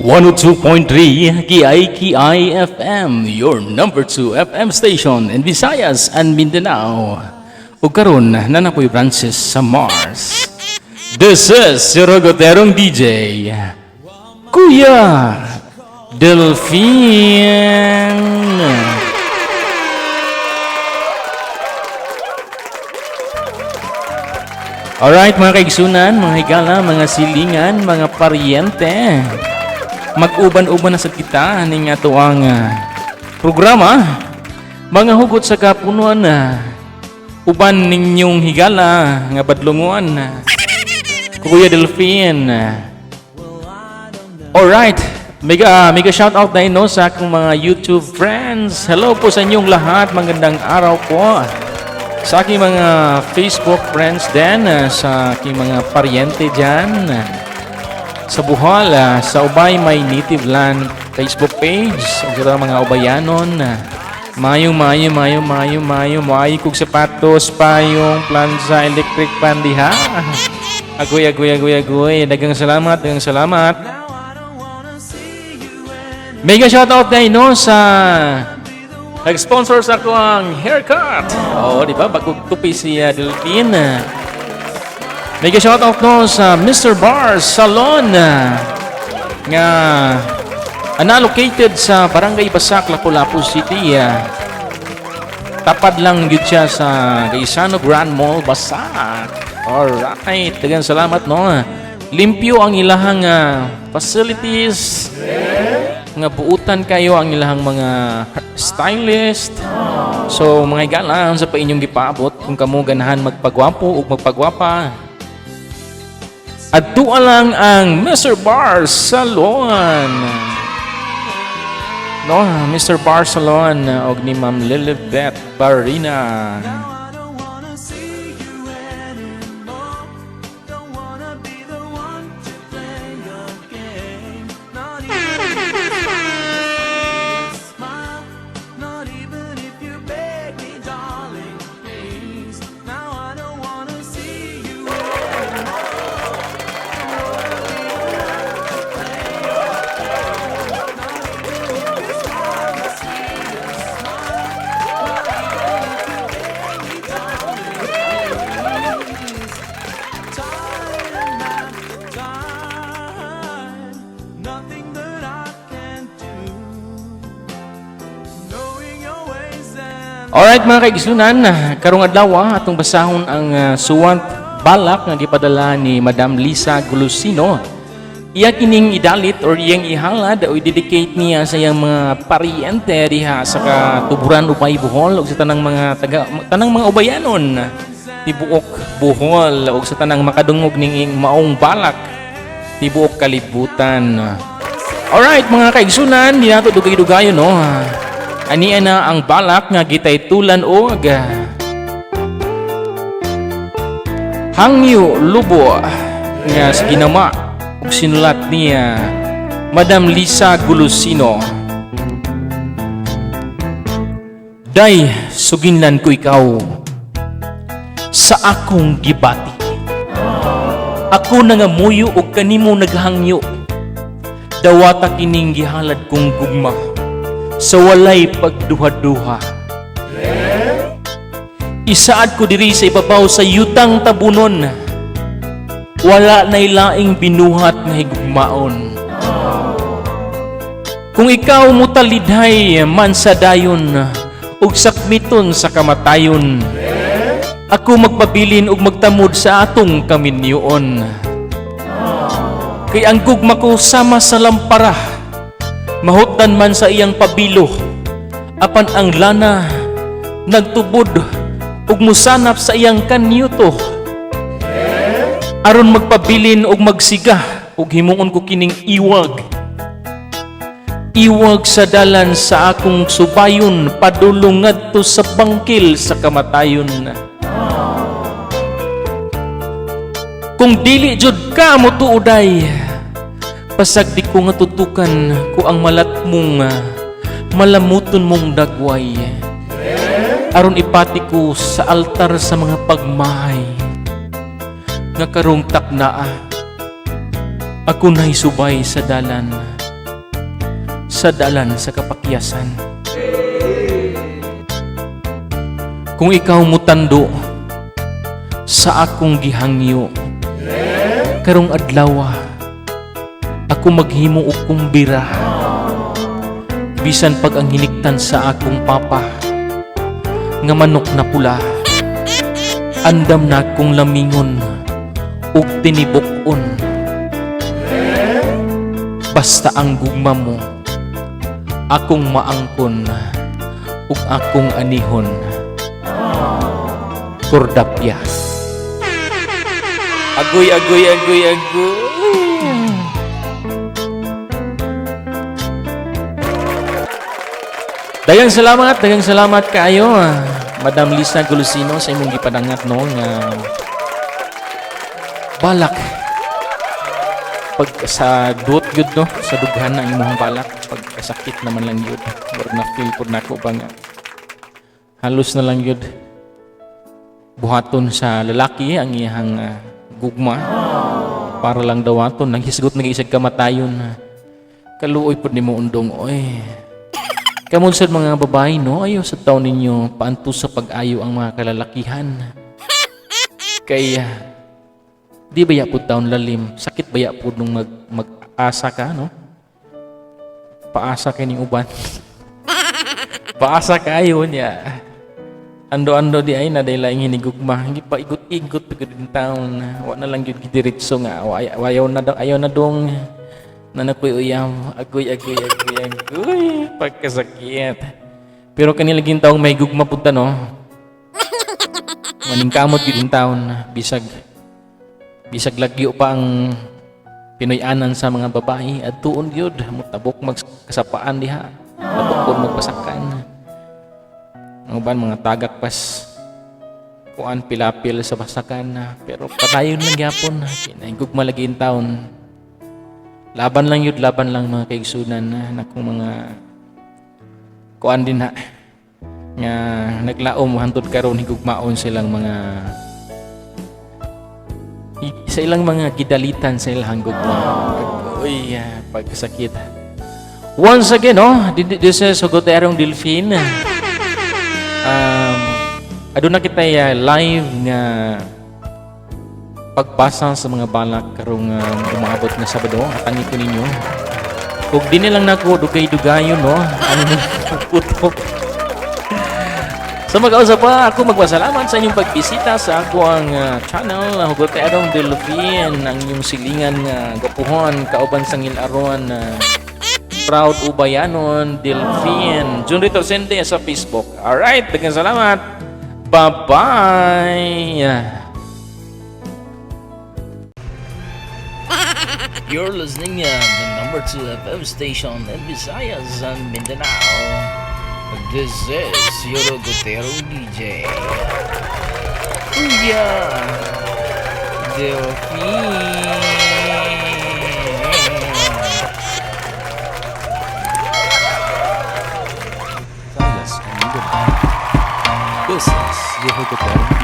102.3 KIKI FM, your number 2 FM station in Visayas and Mindanao. Ug karon naa na poy branches sa Mars. This is Sorogoterong DJ, Kuya Delphine. Alright, mga kaigsunan, mga higala, mga silingan, mga paryente. Mag-uban-uban na sa kita ning ato ang programa. Mga hugot sa kapunuan na uban ninyong higala nga badlungon. Kuya Delphine. Alright. Mega, mega shout out na no sa akong mga YouTube friends. Hello po sa inyong lahat. Magandang araw po. Sa aking mga Facebook friends din, sa aking mga paryente dyan, sa Bohol, sa Ubay My Native Land Facebook page, ug sa mga Ubayanon, mayo, mayo, mayo, mayo, mayo, mayo kog sapatos, payong, plansa, electric pan diha. Agoy, agoy, agoy, agoy. Daghang salamat, daghang salamat. Mega shoutout na no sa nag-sponsor sa ako ang haircut. Oo, di ba? Bagong tupi si Delphine. Mega shoutout no sa Mr. Bar Salon nga ana located sa Barangay Basak, Lapu-Lapu City. Tapad lang gyud siya sa Gaisano Grand Mall, Basak. Alright, daghang salamat no. Limpyo ang ilahang facilities. Nga buutan kayo ang ilahang mga stylist. So mga higala, sa pa inyong gipaabot kung kamo ganahan magpagwapo ug magpagwapa. Adtua lang ang Mr. Bar Salon. No, Mr. Bar Salon og ni Ma'am Lilibet Barina. I don't wanna see you anymore. Don't wanna be the one to play your game. Not even if you smile. Not even if you beg me, darling, please. Now I don't wanna see you anymore. Don't wanna be the one to play your game. Not even if you smile the sweetest smile. Not even if you beg me, darling, please. Time after time, nothing that I can do. Knowing your ways and Alright, mga kaigsunan, karong adlaw atong basahon ang suwat balak nga gipadala ni Madam Lisa Gulusino. Iya kining idalit or iyang ihalad o i-dedicate niya sa iyang mga paryente diha sa katuburan Ubay, Bohol ug sa tanang mga taga tanang mga Ubayanon tibuok Bohol ug sa tanang makadungog ning maong balak tibuok kalibutan. Alright, mga kaigsunan, di nato dugay-dugayon no. Ania na ang balak nga gitaytulan og Hangyo Lubo nga sa ginama ug sinulat niya Madam Lisa Gulusino. Day, suginlan ko ikaw sa akong gibati. Ako nangamuyo og kanimo naghangyo. Dawata kining gihalad kong gugma sa walay pagduha-duha. Isaad ko diri sa ibabaw sa yutang tabunon. Wala na'y laing binuhat nga higugmaon. Kung ikaw mutalidhay man sa dayon ug sakmiton sa kamatayon, ako magpabilin ug magtamod sa atong kaminyoon. Kay ang gugma ko sama sa lampara, mahutdan man sa iyang pabilo, apan ang lana nagtubod ug musanap sa iyang kanyuto. Aron magpabilin ug magsiga ug himuon ko kining iwag. Iwag sa dalan sa akong subayon padulong ngadto sa bangkil sa kamatayon. Kung dili jud ka motuoday, pasagdi ko nga tutukan ko ang malat mong malamuton mong dagway. Aron ipati ko sa altar sa mga pagmahay nga karong taknaa. Ako na'y subay sa dalan. Sa dalan sa kapakyasan. Kung ikaw mutando sa akong gihangyo karong adlaw, ako maghimo og kumbira, bisan pag ang hiniktan sa akong papa nga manok na pula. Andam na akong lamingon ug tinibok-on, basta ang gugma mo akong maangkon ug akong anihon. Kordapya. Agoy, agoy, agoy, agoy. Daghang salamat kaayo, Madam Lisa Golosino, sa imong gipadangat, no, nga balak. Pag sa duot gyud, no, sa dughan ang imong balak, pagkasakit naman lang gyud. Murag na feel pud nako ba nga halos na lang gyud buhaton sa lalaki ang iyang gugma para lang dawaton, nanghisgot nag isag kamatayon. Kaluoy pud nimo, undong, oy. Kamon sad mga babae, no, ayo sa taon ninyo paantos sa pag-ayo ang mga kalalakihan. Kay di baya pud taon lalim, sakit baya pud nung mag-asa ka, no? Paasa kay ning uban. Paasa kayo niya. Ando-ando di ay na dahil laing hinigugma, hindi pa igot-igot pagod din taon. Wa na lang gyud gidiretso nga ayaw na daw, ayaw na dong nanakoy uyam. Agoy, agoy, agoy, agoy, pagkasakit. Pero kanila gin taong may gugma pud ta, no, maningkamot gyud in taon, bisag bisag lagyo pa ang Pinoy-anan sa mga babae at tuon gyud mutabok magkasapaan diha, tabok magpasakan. Ang uban mga tagak pas kuan pilapil sa basakan, pero padayon lang gyapon. Kinahigugma lagi in taon. Laban lang yun, laban lang, mga kaigsunan na kung mga kuan din ha nga naglaom hantod karon, higugmaon silang mga sa ilang mga gidalitan sa ilang gugma. Uy, pagkasakit. Once again, oh, this is Hugoterong Delfin. Aduna kita live nga pagbasa sa mga balak karong umaabot nga Sabado. Hatangi ko ninyo. Ug di lang nako dugay-dugayon, no. Ano ni putok. Sa mag-ausa pa, ako magpasalamat sa inyong pagbisita sa ako ang channel, Hugoterong Delfin, ang inyong silingan nga gapuhon, kauban sa ngilaron, proud Ubayanon, Delfin. Junri Torcente sa Facebook. Alright, daghang salamat. Bye-bye! You're listening the number 2 FM station in Visayas and Mindanao. This is Yoro Gutero DJ. Kuya Delphine. Visayas and Mindanao. This is Yeho Gutero.